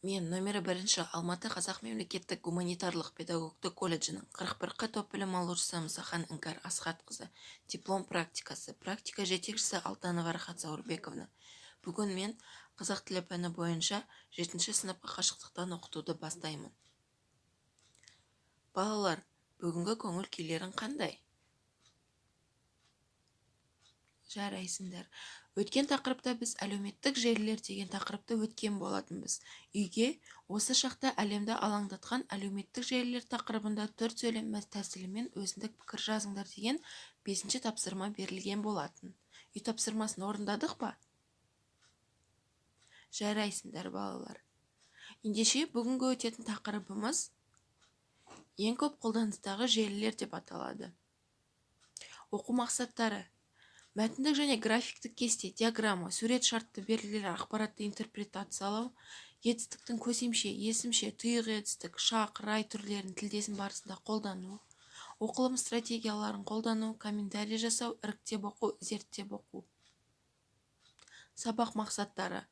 Мен нөмірі бірінші Алматы қазақ мемлекеттік гуманитарлық педагогтік колледжінің 41 Қ топ білім алушысы Мұсахан Іңкәр Асхатқызы. Диплом практикасы. Практика жетекшісі Алтанова Рахат Сауырбековна. Бүгін мен қазақ тілі пәні бойынша жетінші сыныпқа қашықтықтан оқытуды бастаймын. Балалар, бүгінгі көңіл күйлерің қандай? Жарайсыңдар. Өткен тақырыпта біз әлеуметтік желілер деген тақырыпты өткен болатынбыз. Үйге осы шақта әлемді алаңдатқан әлеуметтік желілер тақырыбында төрт сөйлем тәсілімен өзіндік пікір жазыңдар деген бесінші тапсырма берілген болатын. Үй тапсырмасын орындадық па? Жарайсыңдар, балалар. Ендеше, бүгінгі өтетін тақырыбымыз ең көп қолданыстағы желілер деп аталады. Оқу мақсаттары: мәтіндік және графиктік кесте, диаграмма, сурет, шартты белгілер, ақпаратты интерпретациялау, етістіктің көсемше, есімше, тұйық етістік, шақ, рай түрлерін тілдесім барысында қолдану, оқылым стратегияларын қолдану, комментарий жасау, іріктеп оқу, зерттеп оқу. Сабақ мақсаттары: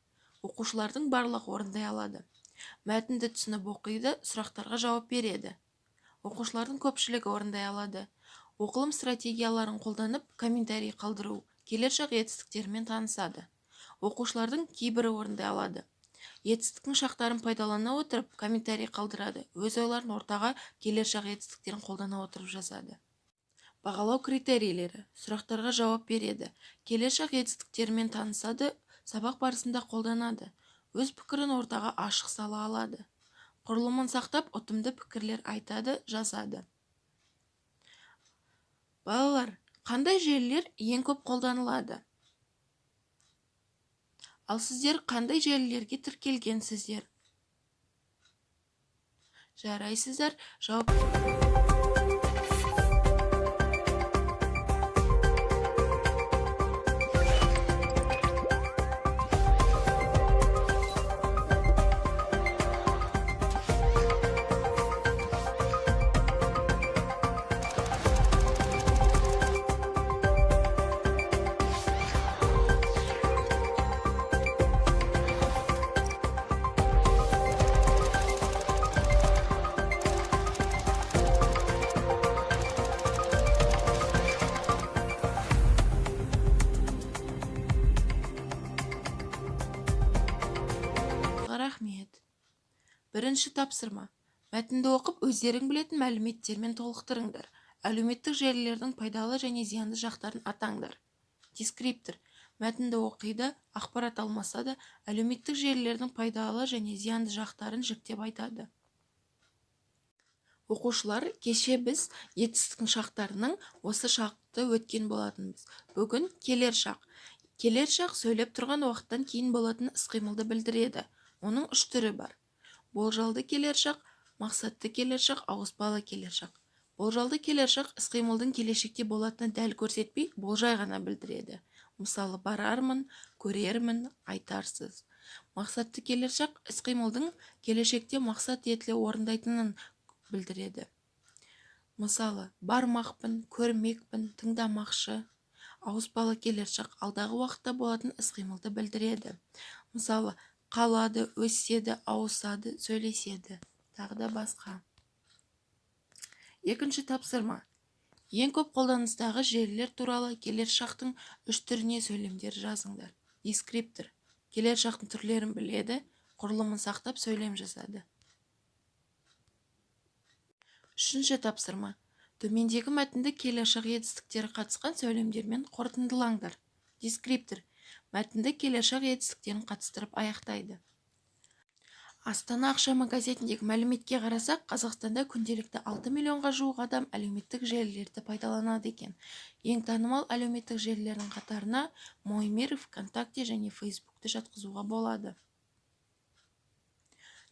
оқушылардың барлығы орындай алады. Мәтінді түсініп оқиды, сұрақтарға жауап береді. Оқушылардың көпшілігі орындай алады. Оқылым стратегияларын қолданып, комментарий қалдыру, келер шақ етістіктерімен танысады. Оқушылардың кейбірі орындай алады. Етістіктің шақтарын пайдалана отырып, комментарий қалдырады, өз ойларын ортаға келер шақ етістіктерін қолдана отырып жазады. Бағалау критерийлері: сұрақтарға жауап береді, келер шақ етістіктерімен танысады, сабақ барысында қолданады, өз пікірін ортаға ашық сала алады, құрылымын сақтап, ұтымды пікірлер айтады, жазады. Балалар, қандай желілер ең көп қолданылады? Ал сіздер қандай желілерге тіркелгенсіздер? Жарайсыздар, жауап. Рахмет. Бірінші тапсырма. Мәтінді оқып, өздерің білетін мәліметтермен толықтырыңдар. Әлеуметтік желілердің пайдалы және зиянды жақтарын атаңдар. Дескриптор. Мәтінді оқиды, ақпарат алмасады, әлеуметтік желілердің пайдалы және зиянды жақтарын жіктеп айтады. Оқушылар, кеше біз етістіктің шақтарының осы шақты өткен болатынбыз. Бүгін келер шақ. Келер шақ сөйлеп тұрған уақыттан кейін болатын іс-қимылды білдіреді. Оның үш түрі бар. Болжалды келер шақ, мақсатты келер шақ, ауыспалы келер шақ. Болжалды келер шақ іс-қимылдың келешекте болатыны дәл көрсетпей, болжай ғана білдіреді. Мысалы, барармын, көрермін, айтарсыз. Мақсатты келер шақ іс-қимылдың келешекте мақсат етіле орындайтынын білдіреді. Мысалы, бармақпын, көрмекпін, тыңдамақшы. Ауыспалы келер шақ алдағы уақытта болатын іс-қимылды білдіреді. Мысалы, қалады, өседі, ауысады, сөйлеседі, тағы да басқа. Екінші тапсырма. Ең көп қолданыстағы желілер туралы келер шақтың үш түріне сөйлемдер жазыңдар. Дескриптор. Келер шақтың түрлерін біледі, құрылымын сақтап сөйлем жазады. Үшінші тапсырма. Төмендегі мәтінді келер шақ етістіктері қатысқан сөйлемдермен қорытындылаңдар. Дескриптор. Мәтінді келер шақ етістіктерін қатыстырып аяқтайды. Астана ақшамы газетіндегі мәліметке қарасақ, Қазақстанда күнделікті 6 миллионға жуық адам әлеуметтік желілерді пайдаланады екен. Ең танымал әлеуметтік желілердің қатарына Мой мир, ВКонтакте және Фейсбукті жатқызуға болады.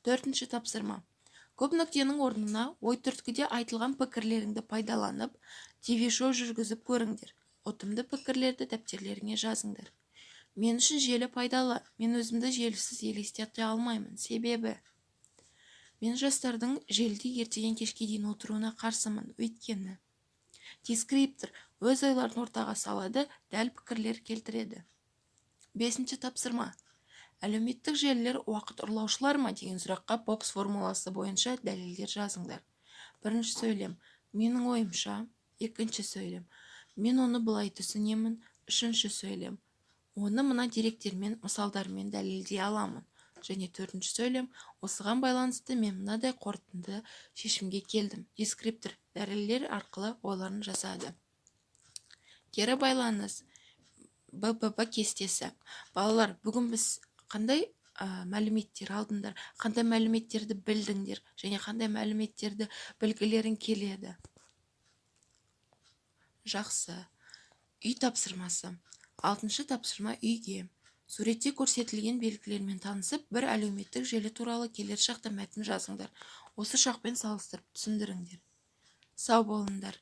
Төртінші тапсырма. Көп нүктенің орнына ой түрткіде айтылған пікірлеріңді пайдаланып, ТВ-шоу жүргізіп көріңдер. Ұтымды пікірлерді дәптерлеріңе жазыңдар. Мен үшін желі пайдалы. Мен өзімді желісіз елестете алмаймын. Себебі мен жастардың желіде ертеден кешке дейін отыруына қарсымын. Өйткені дескриптор өз ойларын ортаға салады, дәл пікірлер келтіреді. Бесінші тапсырма. Әлеуметтік желілер уақыт ұрлаушылар ма деген сұраққа Попс формуласы бойынша дәлелдер жазыңдар. Бірінші сөйлем: менің ойымша. Екінші сөйлем: мен оны былай түсінемін. Үшінші сөйлем: оны мына деректермен, мысалдармен дәлелдей аламын. Және төртінші сөйлем: осыған байланысты мен мынадай қорытынды шешімге келдім. Дескриптор дәлелдер арқылы ойларын жазады. Кері байланыс: БББ кестесі. Балалар, бүгін біз қандай мәліметтер алдыңдар, қандай мәліметтерді білдіңдер және қандай мәліметтерді білгілерің келеді? Жақсы. Үй тапсырмасы. Алтыншы тапсырма үйге: суретте көрсетілген белгілермен танысып, бір әлеуметтік желі туралы келер шақта мәтін жазыңдар. Осы шақпен салыстырып түсіндіріңдер. Сау болыңдар.